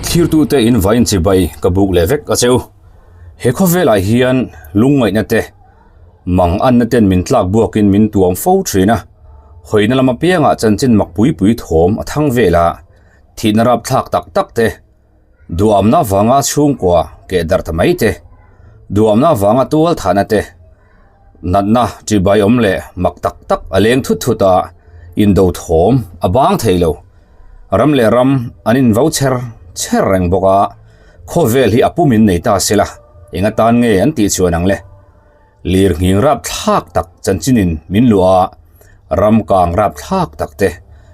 Thlirtute in vain chibai ka buk leh vek a cheu. He khawvelah hian lungngaihna te, mang anna ten min tlak buakin min tuam fo thin a. Hawina lam apiangah chanchin mak pui pui thawm a thang vel a, thihna rapthlak tak tak te, duamna avanga chhungkua keh darh ta mai te, duamna avanga tual thahna te, Natna ṭihbai awm leh mak tak tak a leng thut thut a, indo thawm a bang thei lo. Ram leh ram an invo chher chher reng bawk a, khawvel hi a pumin nei ta se la, eng atan nge an tih chuan ang le? Lir nghing rap thlak tak chanchinin min luah a, ram kang rap thlak tak te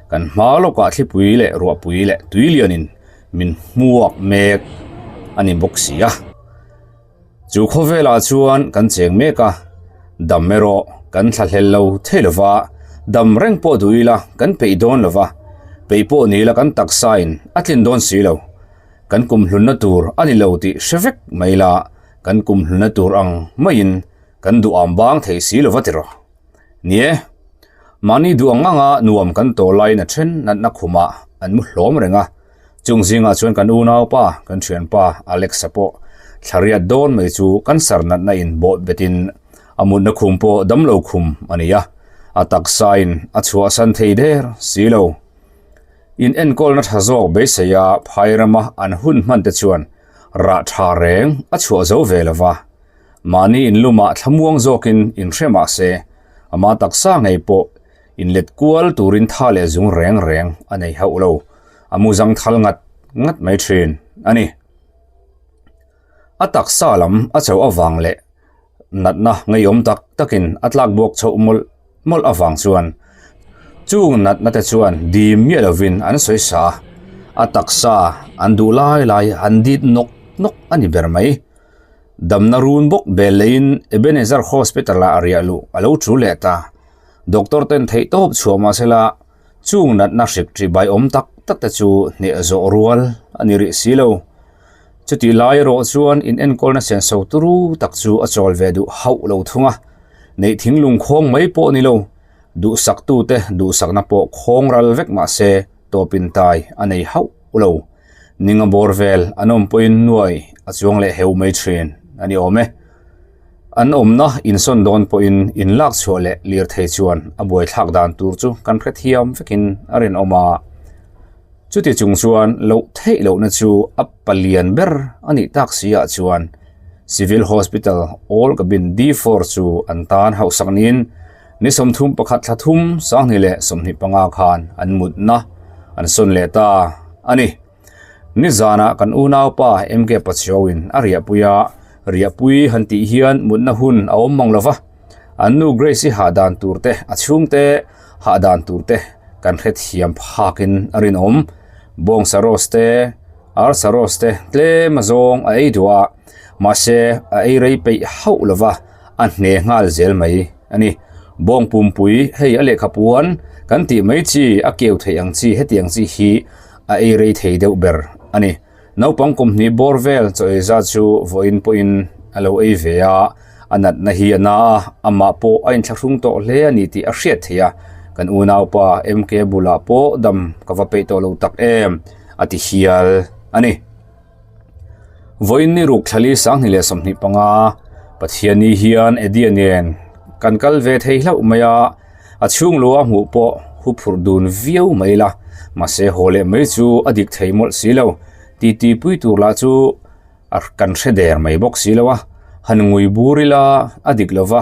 kan hma lawkah thlipui leh ruahpui leh tuilianin min hmuak mek a ni bawk si a. Chu khawvelah chuan kan cheng mek a, dam erawh kan thlahlel lo thei lo va, dam reng pawh duh ila kan peih dawn lo va, peih pawh ni ila kan taksain a tlin dawn si lo. Kan kumhlunna tur a ni lo tih hre vek mai ila kan kumhlunna tur ang maiin kan duham bang thei si lo va tiraw. Ni e, mahni duh ang anga nuam kan tawh laiin a then natna khumah an mu hlawm reng a, Chung zingah chuan kan unaupa, kan thianpa Alex-a pawh thlariat dawn mai chu cancer natna in bawh betin a mutna khum pawh damlo khum a ni a, a taksain a chhuahsan thei der si lo. In enkawlna tha zawk beiseia phai rama an hun hman te chuan rah tha reng a chhuah zo ve lo va, mahni inlumah thlamuang zawkin inhre mah se, ama taksa ngei pawh Inlet kual turin tha leh zung reng reng a nei hauh lo, a mu zang thal ngat ngat mai thin a ni. A taksa lam a chauh avang leh natna ngeiawm tak takin a tlak buak chhoh mawlh mawlh avang chuan chung natna te chuan dim miah lovin an sawi sa a, a taksa an duh lai lai an dit nawk nawk a ni ber mai. Damna run bawk bel leiin Ebenezer Hospital-ah a riah luh a lo tul leh ta. Doctor ten theih tawp chhuah mah sela chung natna hrik ṭih bai awm tak tak te chu hneh zawh rual a ni rih si lo. Chutih lai erawh chuan in enkawlna senso turu tak chu a chawl ve duh hauh lo thung a, neih thinglung khawng mai pawh ni lo, duhsaktute duhsakna pawh khawng ral vek mah se tawpin tai a nei hauh lo. Ninga bawr vel an awm pawhin nuai a chuang leh heu mai ṭhin a ni awm e. An awmna insawn dawn pawhin inlak chhuah leh lirthei chuan a buaithlak dan tur chu kan hrethiam vekin a rinawm a. Chuti chung chuan loh theih lohna chu a palian ber a nih tak si ah chuan Civil Hospital Old Cabin D4 chu an tan hauhsak niin ni 31 thla thum 2025 khan an mutna an sawn leh ta a ni. Nizanah kan unaupa MK Pachuau-in a riahpui a, riahpui han tih hian mutna hun a awm mang lo va, an nu Grace-i hah dan tur te, a chhungte hah dan tur te kan hrethiam phakin a rinawm. Bawngsa roast te, arsa roast te tlem a zawng a ei duh a, mahse a ei rei peih hauh lo va, a hne nghal zel mai a ni. Bawng pumpui hei a lehkha puan kan tih mai chi a keu theih ang chi hetiang chi hi a ei rei thei deuh ber a ni. Naupang kum hnih bawr vel chaw ei zat chu vawiin pawhin a lo ei ve a, a natna hi a na a, amah pawh a inthlahrung tawh hle a ni tih a hriat theih a, kan unaupa MK bulah pawh dam ka va peih tawh lo tak em a ti hial a ni. Vawiin ni ruk thlali 2025 Pathianni hian Eddie-a nen kan kal ve thei hlauh mai a, a chhung lo a hmuh pawh hu phurh dun viau mai la, mahse haw leh mai chu a dik thei mawlh si lo, titi pui tur lah chu a kan hre der mai bawk si lo a, han ngui bur ila a dik lo va,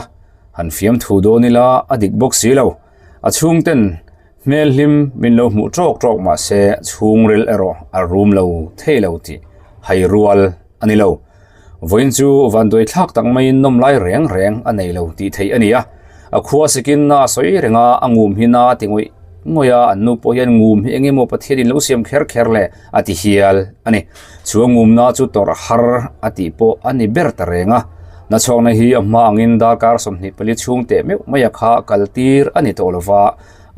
han fiamthu dawn ila a dik bawk si lo, a chhungten Hmel hlim min lo hmuh tawk tawk mah se chhungril erawh a rum lo thei lo tih hai rual a ni lo. Vawiin chu vanduai thlak tak maiin nawm lai reng reng a nei lo tih theih a ni a. A khua sikin na a sawi reng a, a ngum hi na a ti ngawih ngawih a, an nu pawh hian ngum hi eng emaw Pathian in lo siam kher kher le a ti hial a ni. Chu a ngumna chu tawrh har a tih pawh a ni ber ta reng a. Nachhawkna hi a hma angin darkar 24 chhung teh meuh mai a kha kal tir a ni tawh lo va,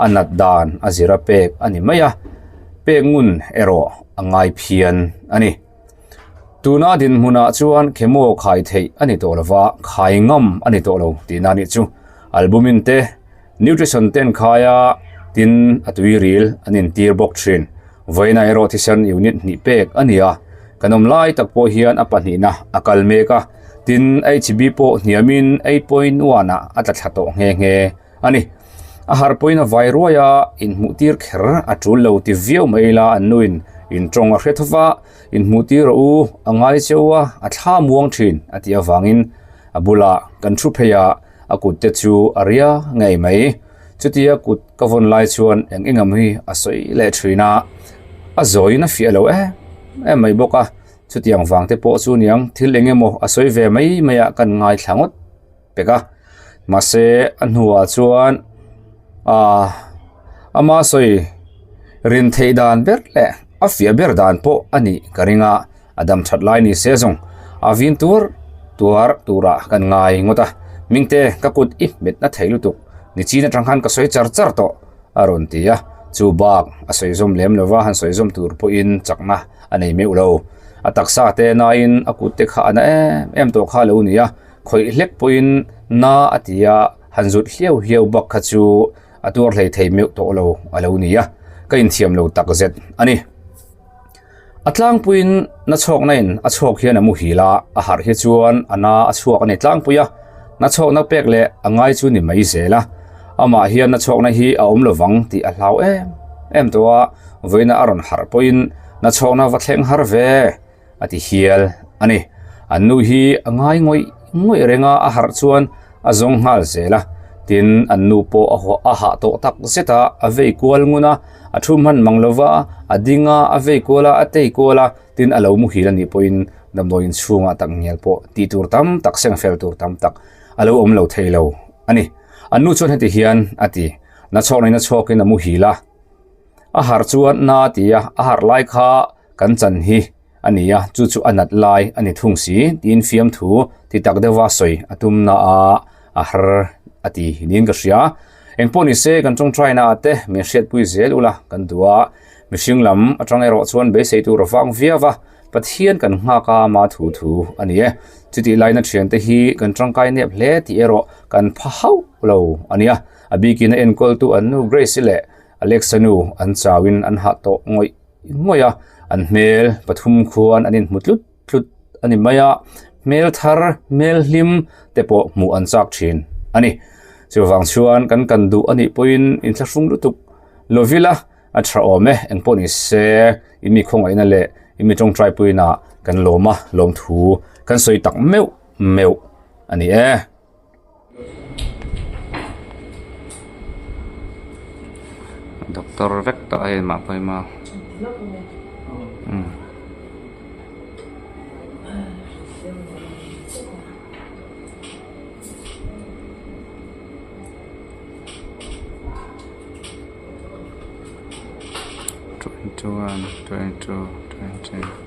a nat dan a zir a pek a ni mai a, pek ngun erawh a ngai phian a ni. Tuna dinhmunah chuan chemo khai theih a ni tawh lo va, khai ngam a ni tawh lo tihna a nih chu. Albumin te, nutrition te an khai a, tin a tuiril an intir bawk thin. Vawiinah erawh thisen unit hnih pek a ni a. Kan awm lai tak pawh hian a pahnihna a kal mek a, tin HB pawh hniamin 8.1 ah a tla thla tawh nghe nghe a ni. A harh pawhin a vai ruai a, inhmuhtir kher a tul lo ti viau mai ila an nuin intawng a hre tho va, inhmuhtir rawh u, a ngai cheu a, a thla muang thin a tih avangin a bulah kan thu phei a, a kut te chu a ria ngei mai. Chutia kut ka vawn lai chuan eng eng ang hi a sawi leh thin a, a zawiin a fiah lo em em mai bawk a, chutiang vang te pawh chu niang thil eng emaw a sawi ve mai mai ah kan ngaithla ngawt pek a, mahse a hnuah chuan ahh ama sawi rin theih dan ber leh a fiah ber dan pawh a nih ka ring a. A dam that lai ni se zawng a vin tuar tuar turah kan ngai ngawt a, Mingte ka kut i hmet na thei lutuk, nichin atang khan ka sawi char char tawh a rawn ti a, chu bak a sawi zawm lem lova han sawi zawm tur pawhin chakna a nei meuh lo. A taksa te nain a kut te kha a na em em tawh kha a lo ni a, khawih hlek pawhin na a ti a, han zut hliau hliau bak kha chu a tuar hlei thei meuh tawh lo a lo ni a, ka inthiam lo takzet a ni. A tlangpuiin na chhawkna in a chhawk hian a muhil a, a harh hi chuan a na a chhuak a ni tlangpui a, na chhawkna pek leh a ngai chu ni mai zel a, amah hian na chhawkna hi a awm lovang tih a hlau em em tawh a, vawiina a rawn harh pawhin na chhawkna va thleng har ve a ti hial a ni. An nu hi a ngai ngawih ngawih reng a, a harh chuan a zawng nghal zel a, tin an nu pawh a hawh a hah tawh tak zet a, a vei kual ngun a, a thu hman mang lo va, a ding a, a vei kual a, a tei kual a, tin a lo muhil a nih pawhin damdawiin chhungah tak ngial pawh tih tur tam tak seng fel tur tam tak a lo awm lo thei lo a ni. An nu chuan heti hian a ti, Na chhawk nei na chhawkin a muhil a, a harh chuan na a ti a, a harh lai kha kan chan hi a ni a, chu chu a nat lai a ni thung si tiin fiamthu ti tak deuha sawi a tum na a, a har a ti niin ka hria. Engpawh ni se kan tawngtai na ah te min hriatpui zel ula kan duh a, mihring lam atang erawh chuan beisei tur a vang viau a, Pathian kan nghak a ama thu thu a ni e. Chutih laina thiante hi kan tangkai nep hle tih erawh kan pha hauh lo a nia. A bikin a enkawltu an nu Grace-i leh Alexa nu an chauin an hah tawh ngawih ngawih a, an hmel pathum khuan an inhmu tlut tlut a ni mai a, hmel thar, hmel hlim te pawh hmuh an chak thin a ni. Chuvang chuan kan kan duh a nih pawhin inthlahrung lutuk lovila a tha awm e, engpawh ni se i mi khawngaihna leh i mi tawngtai puina kan lawm a, lawmthu kan sawi tak meuh meuh a ni e. Doctor vek tawh a hei mah pawh hi maw umm. 21 22 20